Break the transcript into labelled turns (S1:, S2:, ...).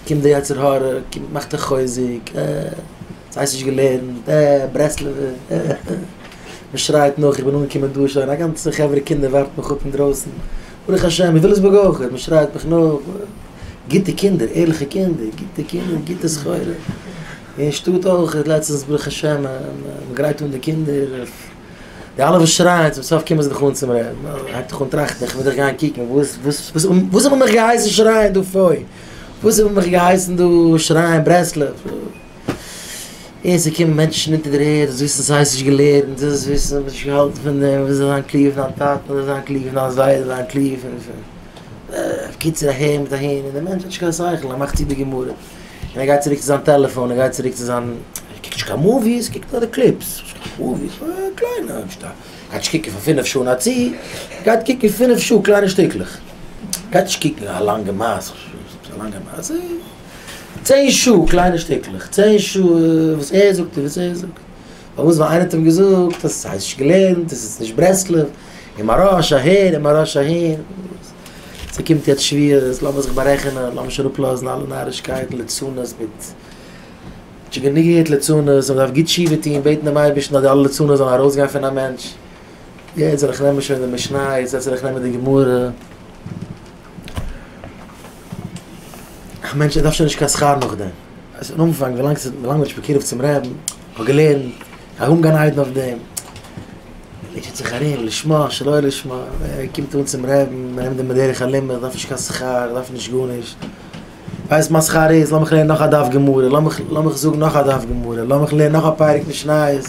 S1: קומט די יצר הרע, קומט מאכט דיך חוזק, אה, ס'הייסט נישט געלערנט, אה, ברסלב'ער, אה, מען שרייט נאך, איך בין אנגעקומען דא שוין, א גאנצע חברה קינדער ווארט מיך אפ אינדרויסן, ברוך השם, אין וויליאמסבורג אויך, מען שרייט מיך נאך, גוטע קינדער, ערליכע קינדער, גוטע קינדער, גוטע סחורה, אין שטאט אויך, לעצטנס ברוך השם, מען גרייט אן די קינדער, די אלע וואס שרייען, צום סוף קומען זיי דאך אן צום רבי'ן, הייבט זיך אן טראכטן, איך וויל דאך גיין קוקן, וואס, וואס, וואס, וואס האט מען מיך געהייסן שרייען דא פוי? וואס האט מען מיך געהייסן דא שרייען ברסלב? און ס'קומען מענטשן אונטער דער ערד, זאלסט וויסן ס'הייסט נישט געלערנט, זאלסט וויסן מ'האט נישט געהאלטן פון דעם, וויל זיין קלוגער פון דיין טאטן, וויל זיין קלוגער פון דיין זיידע, זיין קלוגער פון פון. בקיצור אהער מיט אהין, און דער מענטש האט נישט קיין שכל, ער מאכט צו די גמרא, און ער גייט צוריק צו זיין טעלעפאן, ער גייט צוריק צו זיין, ער קוקט נישט קיין movies, ער קוקט נאר די clips, נישט קיין movies, קליינע, נישט א, גייט נישט קוקן פאר פינף שעה אין א צי, גייט קוקן פינף שעה קליינע שטיקלעך, גייט נישט קוקן א לאנגע מעשה, א לאנגע מעשה. צען שעה קליינע שטיקלעך, צען שעה וואס ער זאגט און וואס ער זאגט, פארוואס ווייל איינער האט אים געזאגט אז עס הייסט נישט געלערנט, עס איז נישט ברסלב, און מוהרא"ש אהער און מוהרא"ש אהין, ס'קומט יעצט שבועות, לאמיר זיך בארעכענען, לאמיר שוין אפלאזן אלע נארישקייטן, ליצנות מיט, שוין גענוג געהערט ליצנות, מען דארף גוט תשובה טון, בעטן דעם אייבערשטן אז די אלע ליצנות זאלן ארויסגיין פון א מענטש, יעצט זאל איך נעמען שוין די משניות, יעצט זאל איך נעמען די גמרא. א מענטש ער דארף שוין נישט קיין שכר נאכדעם, עס אין אנפאנג ווילאנג ס'איז ווילאנג מ'איז נישט מקורב צום רעבן, כ'האב געלערנט, כ'האב ארום גן עדן אויף דעם, מ'מוטשעט זיך ארום לשמה שלא לשמה, ער קומט אן צום רעבן, מ'נעמט אים בדרך הלימוד, איך דארף נישט קיין שכר, איך דארף נישט גארנישט, ווייסט מיין שכר איז, לאמיך לערנען נאך א דף גמרא, לאמיך לאמיך זאגן נאך א דף גמרא, לאמיך לערנען נאך א פרק משניות.